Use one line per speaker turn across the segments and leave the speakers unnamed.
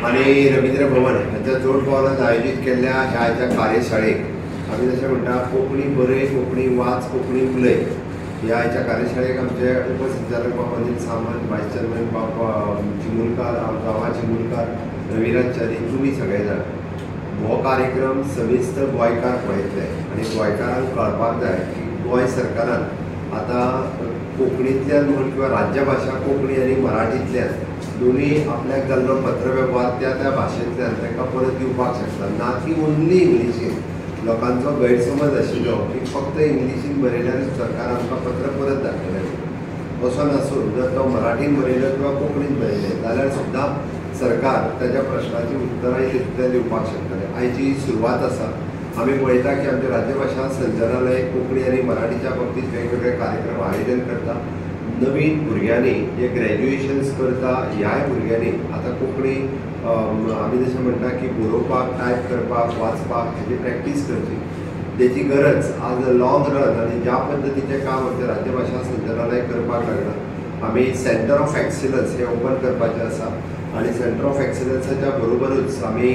आनी रवींद्र भवन हांच्या जोड पावलान आयोजीत केल्ल्या ह्या आयच्या कार्यशाळेक आमी जशें म्हणटा कोंकणी बरय, कोंकणी वाच, कोंकणी उलय. ह्या आयच्या कार्यशाळेक आमचे उपसंचालक बाब अनिल सामंत, वायस चेअरमॅन बाब चिमुलकार, आमचो चिमुलकार, रविराज च्यारी, तुमी सगळे जाण हो कार्यक्रम समेस्त गोंयकार पळयतले आनी गोंयकारांक कळपाक जाय की गोंय सरकारान आतां कोंकणींतल्यान म्हण किंवा राज्यभाशा कोंकणी आनी मराठींतल्यान दोनूय आपल्याक जाल्लो पत्रवेव्हार त्या त्या भाशेंतल्यान तांकां परत दिवपाक शकता, ना की ओन्ली इंग्लिशीन. लोकांचो गैरसमज आशिल्लो की फक्त इंग्लिशीन बरयल्यार सरकार आमकां पत्र परत धाडटलें, असो नासून जर तो मराठीन बरयलो किंवा कोंकणीन बरयलें जाल्यार सुद्दां सरकार ताच्या प्रश्नाची उत्तरांय तितूंतल्यान दिवपाक शकतलें. आयची ही सुरवात आसा. आमी पळयता की आमचे राज्यभाशा संचालनालय कोंकणी आनी मराठीच्या बाबतींत वेगवेगळे कार्यक्रम आयोजन करता. नवीन भुरग्यांनी जे ग्रॅज्युएशन्स करता ह्याय भुरग्यांनी आतां कोंकणी आमी जशें म्हणटा की बरोवपाक, टायप करपाक, वाचपाक हेजी प्रॅक्टीस करची, तेची गरज आज लॉंग रन आनी ज्या पद्दतीचें काम आमचें राज्यभाशा संचालनालय करपाक लागलां. आमी सेंटर ऑफ एक्सिलन्स हें ओपन करपाचें आसा आनी सेंटर ऑफ एक्सिलन्साच्या बरोबरूच आमी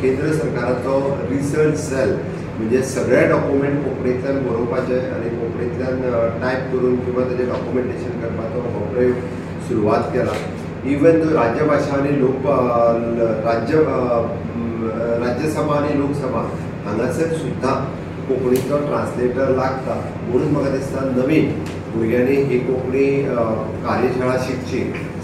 केंद्र सरकाराचो रिसर्च सेल म्हणजे सगळे डॉक्युमेंट कोंकणींतल्यान बरोवपाचे आनी कोंकणींतल्यान टायप करून किंवा ताजें डॉक्युमेंटेशन करपाचो हो प्रयोग सुरवात केला. इवन दो राज्यभाशा आनी लोक राज्यसभा आनी लोकसभा हांगासर सुद्दां कोंकणीचो ट्रान्सलेटर लागता, म्हणून म्हाका दिसता नवीन भुरग्यांनी ही कोंकणी कार्यशाळा शिकची.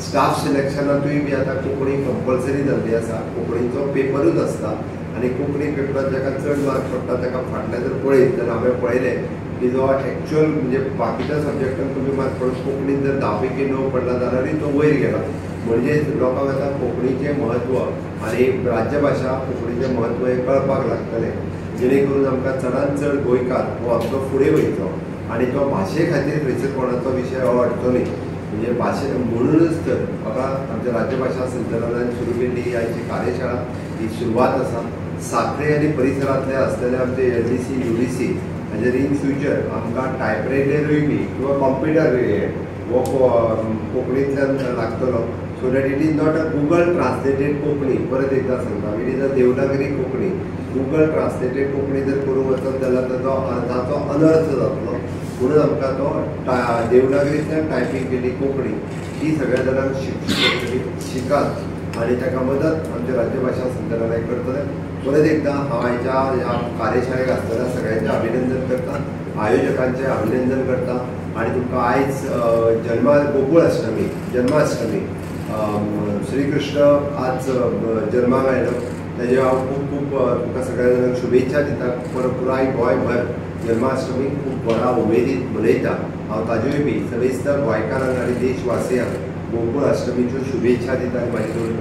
स्टाफ सिलेक्शनांतूय बी आतां कोंकणी कंपल्सरी जाल्ली आसा, कोंकणीचो पेपरूच आसता आनी कोंकणी पेपरांत जाका चड मार्क पडटा ताका फाटल्यान जर पळयत जाल्यार हांवें पळयलें की जो एक्चुअल म्हणजे बाकीच्या सब्जेक्टान कमी मार्क पडून कोंकणीन जर 10 पैकी 9 पडला जाल्यारूय तो वयर गेला. म्हणजे लोकांक आतां कोंकणीचें म्हत्व आनी राज्यभाशा कोंकणीचें म्हत्व हें कळपाक लागतलें, जेणे करून आमकां चडांत चड गोंयकार हो आमचो फुडें वयतलो आनी तो भाशे खातीर खंयसर कोणाचो विशय हो अडचो न्ही. म्हणजे भाशे म्हणूनच तर म्हाका आमच्या राज्यभाशा संचालनान सुरू केल्ली ही आयची कार्यशाळा ही सुरवात आसा. साखळे आनी परिसरांतले आसलेले आमचे LDC, UDC हाजेर इन फ्युचर आमकां टायपरायटरूय बी किंवा कॉम्प्युटरूय हो कोंकणींतल्यान लागतलो. So that it is not a Google translated Konkani, परत एकदां सांगता, it is a Devanagari Konkani. Google translated Konkani जर करूंक वचत जाल्यार ताचो अर्थाचो अनर्थ जातलो, म्हणून आमकां तो देवनागरींतल्यान टायपींग केली कोंकणी ही सगळ्या जाणांक शिकची पडटली. शिकात आनी ताका मदत आमच्या राज्यभाशा संचालनालय करतलें. परत एकदां हांव आयच्या ह्या कार्यशाळेक आसतना सगळ्यांचें अभिनंदन करता, आयोजकांचें अभिनंदन करता आनी तुमकां आयज गोकुळ अष्टमी, जन्माष्टमी, श्रीकृष्ण आज जन्माक आयलो तेजे हांव खूब खूब तुमकां सगळ्या जाणांक शुभेच्छा दिता. पुराय गोंयभर जन्माष्टमी खूब बऱ्या उमेदीन मनयता. हांव ताज्योय बी समेस्त गोंयकारांक आनी देशवासियांक गोकुळ अष्टमीच्यो शुभेच्छा दिता आनी म्हाजी दोन